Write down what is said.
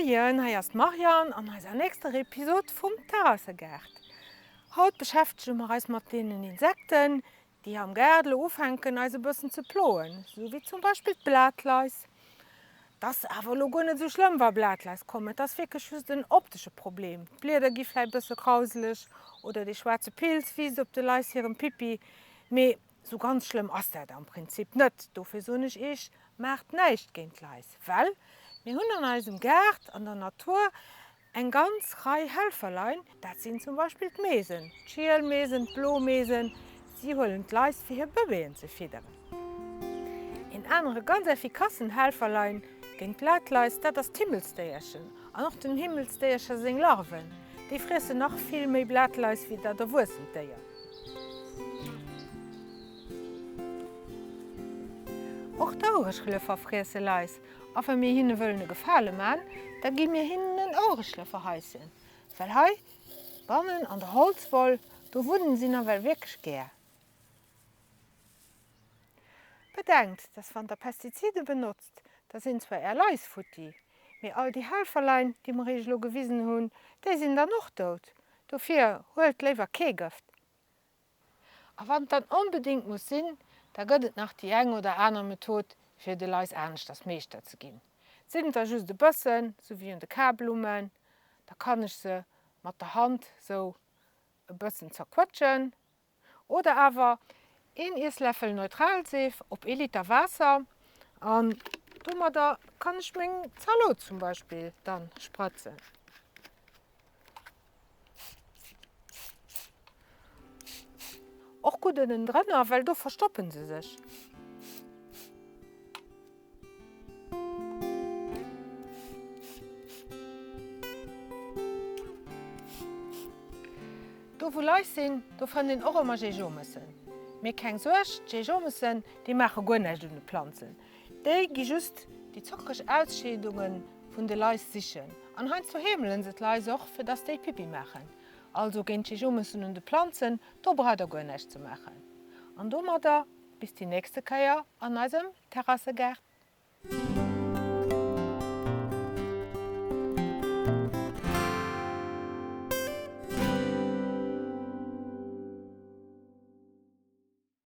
Moien, hei ass d'Marianne an eiser nächster Episod vum Terrassegaart. Haut beschäftege mer eis mat deenen Insekten, déi am Gaart elo ufänken eis e bëssen ze ploen, sou wéi zum Beispill d'Blatlais. Et ass awer elo guer net esou schlëmm wa Blatlais kommen, et ass wierklech just en optesche Problem. D'Blieder gi vläicht bësse krauseleg oder dee schwaarze Pilz wiisst op de Lais hirem Pippi, mee Sou ganz schlëmm ass dat am Prinzip net. Dofir soen ech iech, maacht näischt géint d'Lais, well mir hunn an eisem Gaart, an der Natur eng ganz Rei Helferlein. Dat sinn zum Beispill d'Meesen, d'Schielmeesen, d'Blomeesen. Si huelen d'Lais fir hir Bëbeeën ze fidderen. Een anere ganz effikassen Helferlein géint d'Blatlais, dat ass d'Himmelsdéierchen an och dem Himmelsdéiercher seng Larven. Déi friessen nach vill méi Blatlais wéi dat erwuessent Déier. Och d'Ouereschlëffer friesse Lais, a wa mir hinne wëllen e Gefale man, da gi mir hinnen en Ouereschlëfferhaischen, well hei bannen an der Holzwoll, do wunnen si nawell wierklech gär. Bedenkt, dass wann der Pestizide benotzt, da sinn zwar är Lais futti, mee all déi Helferlein, déi mer iech elo gewisen hunn, déi sinn dann och dout. Dofir huelt léiwer kee Gëft. A wann et dann onbedéngt muss sinn, da gëtt et nach déi eng oder aner Method, fir de Lais aneschters Meeschter ze ginn. Sinn et der just e bëssen, sou wéi un de Karblummen, da kann ech se mat der Hand sou e bëssen zerquëtschen. Oder awer een Iessläffel Neutralseef op ee Liter Waasser an domadder kann ech meng Zalot zum Beispill dann sprëtzen. Och gutt ënnendrënner, well do verstoppen se sech. Do wou Lais sinn, do fënnt een och ëmmer Jejomessen. Mee keng Suerg, d'Jejomessen, déi maache guer näischt un de Planzen. Déi gi just déi zockereg Ausscheedunge vun de Lais sichen. An heiansdo heemelen se d'Lais och, fir dass déi Pipi maachen. Also géint d'Jejomessen un de Planzen, do braucht der guer näischt ze maachen. An domadder bis déi nächste Kéier an eisem Terrassegaart.